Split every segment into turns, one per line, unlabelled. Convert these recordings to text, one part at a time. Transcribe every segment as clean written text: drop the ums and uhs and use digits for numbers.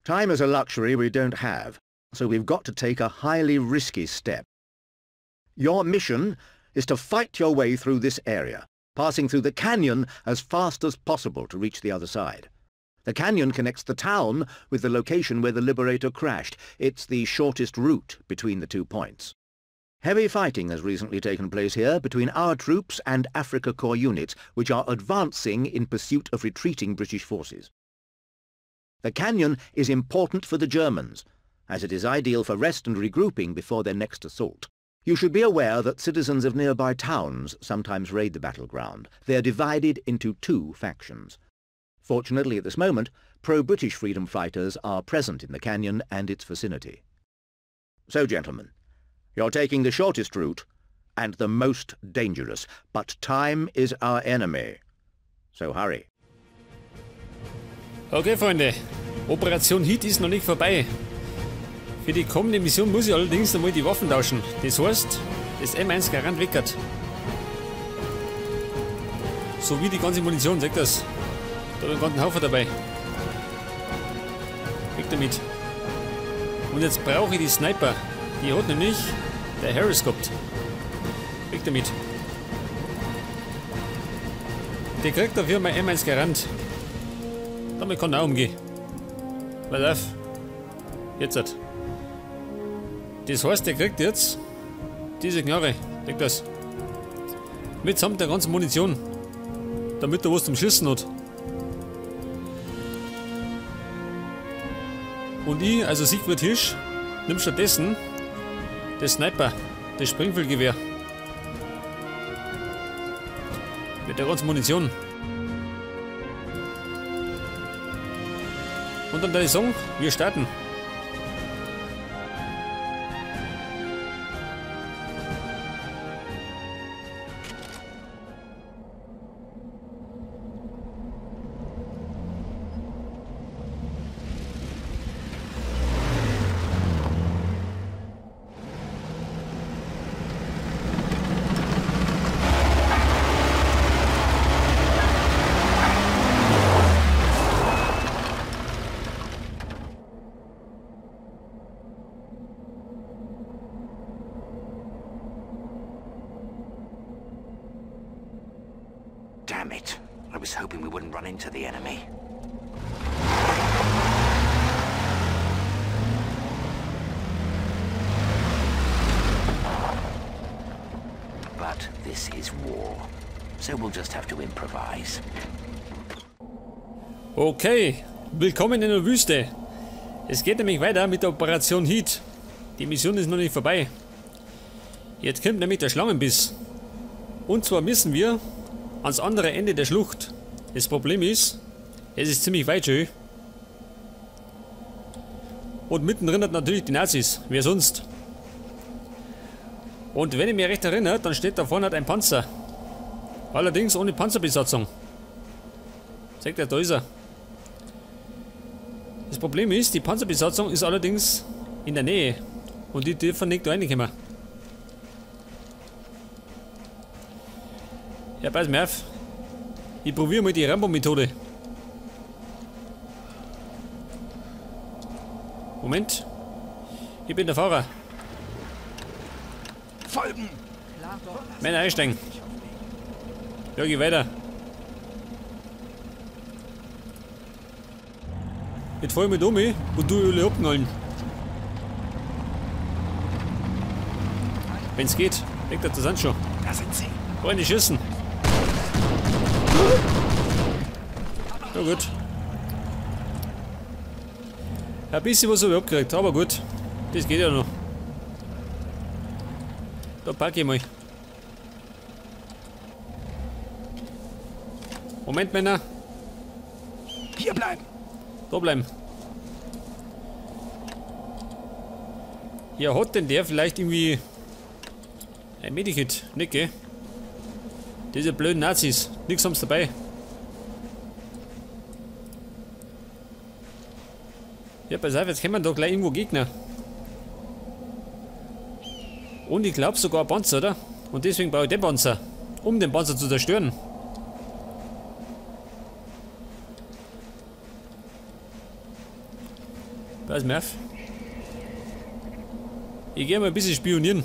Time is a luxury we don't have, so we've got to take a highly risky step. Your mission is to fight your way through this area, passing through the canyon as fast as possible to reach the other side. The canyon connects the town with the location where the Liberator crashed. It's the shortest route between the 2 points. Heavy fighting has recently taken place here between our troops and Afrika Korps units, which are advancing in pursuit of retreating British forces. The canyon is important for the Germans, as it is ideal for rest and regrouping before their next assault. You should be aware that citizens of nearby towns sometimes raid the battleground. They are divided into 2 factions. Fortunately, at this moment, pro-British freedom fighters are present in the canyon and its vicinity. So, gentlemen, you're taking the shortest route and the most dangerous, but time is our enemy. So hurry.
Okay, Freunde, Operation Heat ist noch nicht vorbei. Für die kommende Mission muss ich allerdings nochmal die Waffen tauschen. Das heißt, das M1 Garand weckert. So wie die ganze Munition, seht das? Da habe ich einen ganzen Haufen dabei. Weg damit. Und jetzt brauche ich die Sniper. Die hat nämlich der Harris gehabt. Weg damit. Der kriegt dafür mein M1 Garand. Damit kann er auch umgehen. Pass auf. Jetzt hat. Das heißt, der kriegt jetzt diese Knarre. Kriegt das. Mitsamt der ganzen Munition. Damit er was zum Schießen hat. Und ich, also Siegfried Hirsch, nimm stattdessen das Sniper, das Springfield-Gewehr. Mit der ganzen Munition. Und dann würde ich sagen, wir starten.
Damn it. I was hoping we wouldn't run into the enemy. But this is war, so we'll just have to improvise.
Okay, willkommen in der Wüste. Es geht nämlich weiter mit der Operation Heat. Die Mission ist noch nicht vorbei. Jetzt kommt nämlich der Schlangenbiss. Und zwar müssen wir ans andere Ende der Schlucht. Das Problem ist, es ist ziemlich weit schön. Und mittendrin hat natürlich die Nazis. Wer sonst? Und wenn ich mich recht erinnere, dann steht da vorne halt ein Panzer. Allerdings ohne Panzerbesatzung. Zeigt er, da ist er. Das Problem ist, die Panzerbesatzung ist allerdings in der Nähe. Und die dürfen nicht da reinkommen. Ja, pass mir auf. Ich probiere mal die Rambo-Methode. Moment. Ich bin der Fahrer.
Folgen!
Männer einsteigen. Ja, geh weiter. Jetzt fahr ich mit um und du alle abknallen. Wenn's geht. Weg da, das sind schon.
Da sind sie.
Freunde, schießen. Ja gut. Ein bisschen was habe ich abgekriegt, aber gut. Das geht ja noch. Da packe ich mal. Moment, Männer.
Hier bleiben.
Da bleiben. Ja, hat denn der vielleicht irgendwie ein Medikit? Nicht, gell? Diese blöden Nazis. Nix haben's dabei. Ja, pass auf, jetzt kommen da gleich irgendwo Gegner. Und ich glaub sogar ein Panzer, oder? Und deswegen brauche ich den Panzer. Um den Panzer zu zerstören. Pass mir auf. Ich gehe mal ein bisschen spionieren.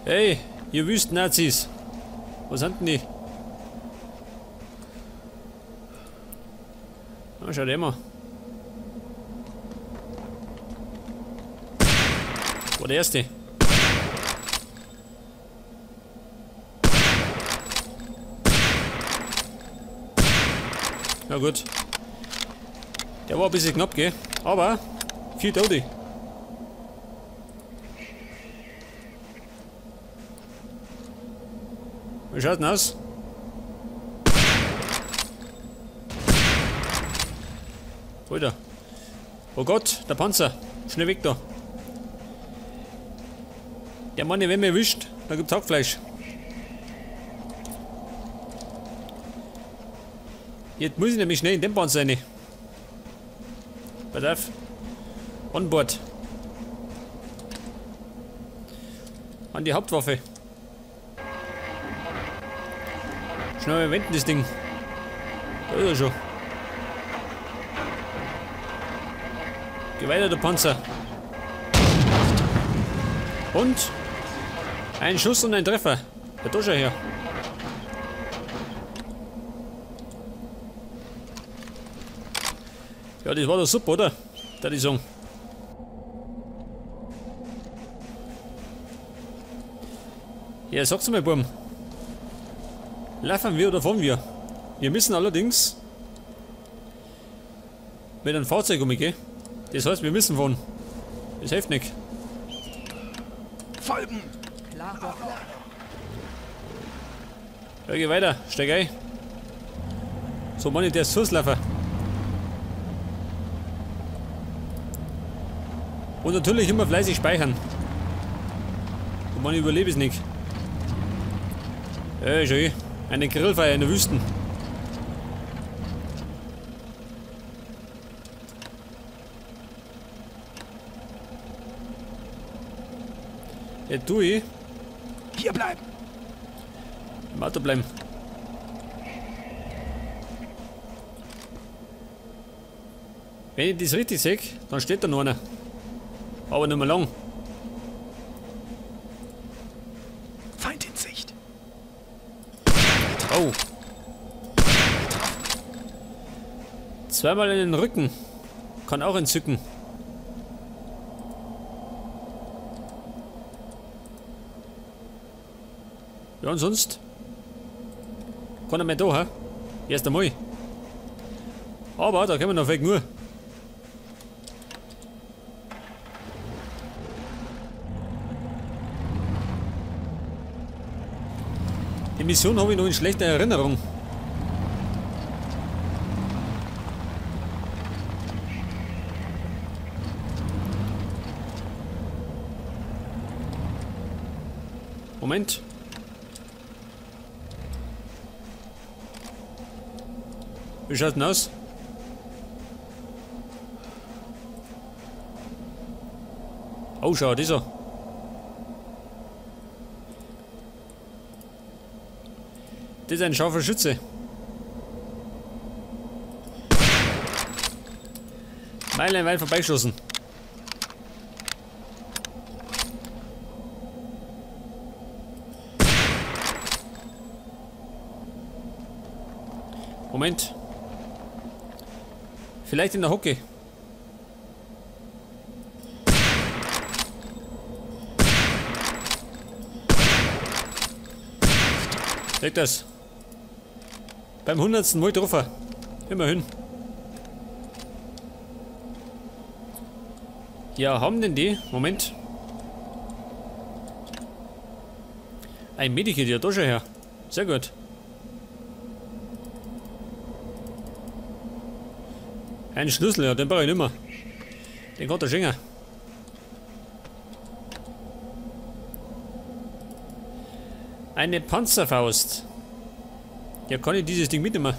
Hey, ihr Wüsten-Nazis. Was sind denn die? Oh, schaut immer. War der erste. Na gut. Der war ein bisschen knapp, gell? Aber 4 Tote. Wie schaut denn aus? Alter. Oh Gott, der Panzer. Schnell weg da. Der Mann, wenn mich erwischt, dann gibt's Hackfleisch. Jetzt muss ich nämlich schnell in den Panzer rein. Pass auf. On board. An die Hauptwaffe. Schnell wenden das Ding. Da ist er schon. Geh weiter, der Panzer. Und ein Schuss und ein Treffer. Der Doscher her. Ja, das war doch super, oder? Da die sagen. Ja, sag's mal, Burm. Laufen wir oder fahren wir? Wir müssen allerdings mit einem Fahrzeug umgehen. Das heißt, wir müssen fahren. Das hilft nicht.
Folgen!
Ja, geh weiter, steig ein. So, Mann, der ist Fußläufer. Und natürlich immer fleißig speichern. Und man überlebt es nicht. Ja, schön. Eine Grillfeier in der Wüste. Ja, tu ich.
Hier bleiben.
Im Auto bleiben. Wenn ich das richtig sehe, dann steht da noch einer. Aber nicht mehr lang.
Feind in Sicht.
Oh. Zweimal in den Rücken. Kann auch entzücken. Ja, und sonst? Keiner mehr da, hä? Erst einmal. Aber da kommen wir noch weg nur. Die Mission habe ich noch in schlechter Erinnerung. Moment. Wie schaut denn aus? Oh, schau, dieser. Das ist ein scharfer Schütze. Meilenweit vorbeigeschossen. Moment. Vielleicht in der Hocke. Leg das. Beim 100. Mal getroffen. Immerhin. Ja, haben denn die? Moment. Ein Medikit, ja, da schon her. Sehr gut. Ein Schlüssel, ja, den brauche ich nicht mehr. Den kann der schenken. Eine Panzerfaust. Ja, kann ich dieses Ding mitnehmen?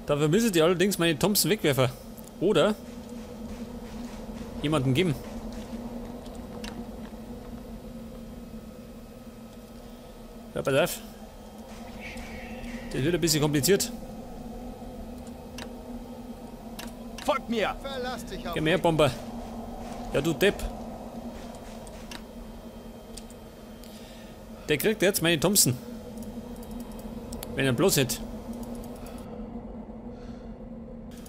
Dafür müssen die allerdings meine Thompson wegwerfen. Oder jemanden geben. Ja, pass auf. Das wird ein bisschen kompliziert.
Folgt mir!
Verlass dich auf
Geh mir her, Bomber. Ja, du Depp. Der kriegt jetzt meine Thompson. Wenn er bloß hätte.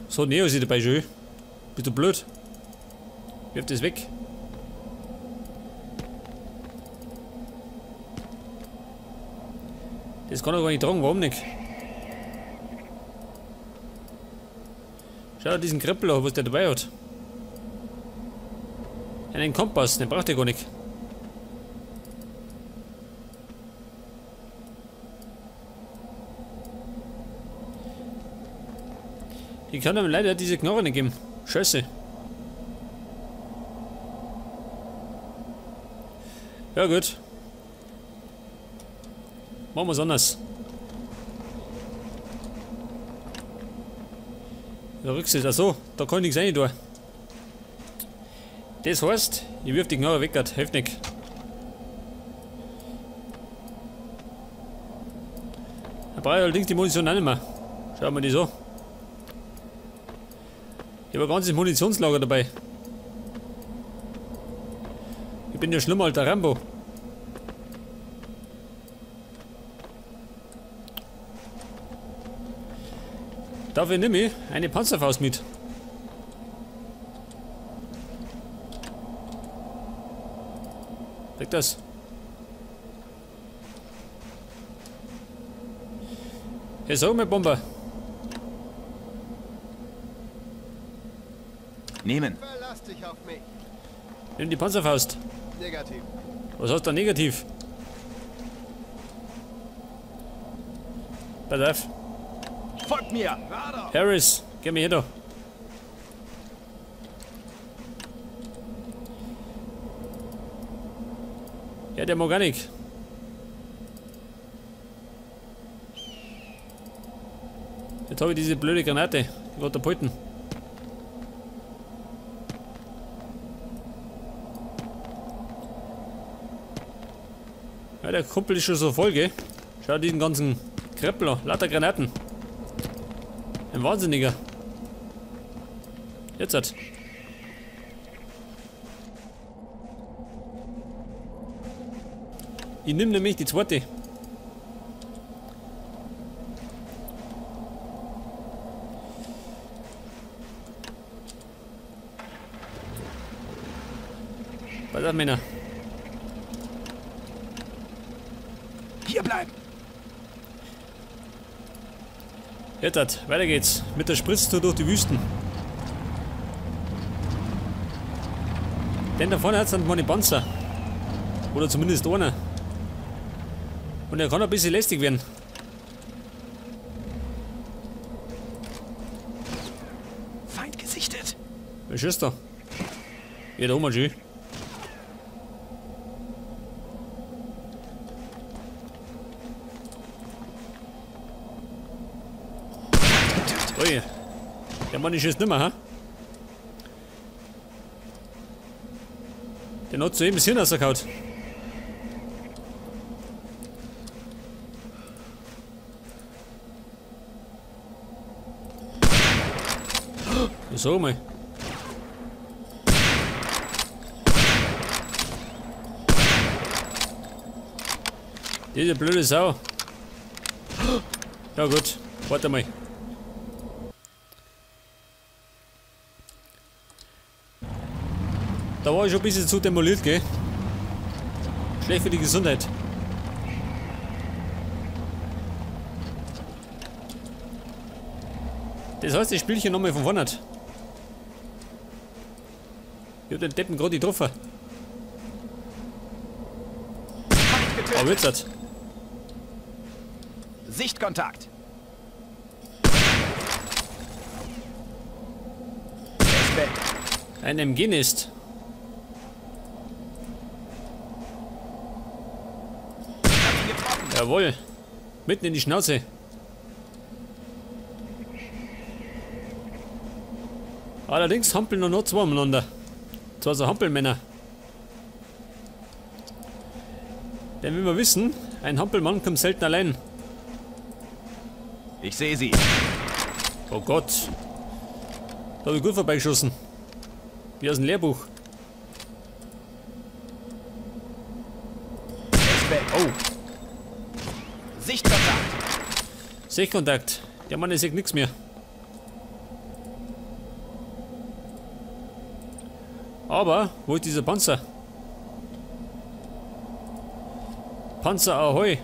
So, Neo ist sie dabei schön. Bist du blöd? Wirf das weg. Das kann er gar nicht tragen, warum nicht? Schau dir diesen Krippel an, was der dabei hat. Einen Kompass, den braucht er gar nicht. Ich kann ihm leider diese Knarre nicht geben. Scheiße. Ja gut. Machen wir's anders. Der Rücksicht, achso, da kann ich nichts rein tun. Das heißt, ich wirf die Knarre weg, grad, hilft nicht. Da brauche ich allerdings die Munition auch nicht mehr. Schauen wir die so. Ich habe ein ganzes Munitionslager dabei. Ich bin ja schlimmer als der Rambo. Dafür nehme ich eine Panzerfaust mit. Weg das. Hey, sag mal, Bomber.
Nehmen.
Verlass dich auf mich.
Nimm die Panzerfaust.
Negativ.
Was heißt da negativ? Pass auf.
Folgt mir!
Harris, geh mir her da. Ja, der mag auch nicht. Jetzt habe ich diese blöde Granate, die Katapulten. Ja, der Kumpel ist schon so voll, gell? Schau diesen ganzen Kreppel an, lauter Granaten. Ein Wahnsinniger. Jetzt hat. Ich nehme nämlich die zweite. Pass auf, Männer.
Hier bleiben.
Jetzt hat, weiter geht's. Mit der Spritztour durch die Wüsten. Denn da vorne hat's dann meine Panzer. Oder zumindest einer. Und er kann ein bisschen lästig werden.
Feind gesichtet.
Wer schießt da? Ja, da oben schön. Ui, der Mann ist jetzt nicht mehr, ha? Der hat soeben das Hirn rausgehauen. Ja, sag mal. Diese blöde Sau. Ja gut, warte mal. Da war ich schon ein bisschen zu demoliert, gell? Schlecht für die Gesundheit. Das heißt, ich spiele hier nochmal von vorne. Ich hab den Deppen gerade getroffen. Aber jetzt hat.
Sichtkontakt.
Ein MG-Nest. Jawohl. Mitten in die Schnauze. Allerdings hampeln nur noch zwei umeinander. Zwei so Hampelmänner. Denn wie wir wissen, Ein Hampelmann kommt selten allein.
Ich sehe sie.
Oh Gott. Da habe ich gut vorbeigeschossen. Wie aus dem Lehrbuch.
Oh. Sichtkontakt.
Sichtkontakt. Der Mann, der sieht nichts mehr. Aber, wo ist dieser Panzer? Panzer Ahoi.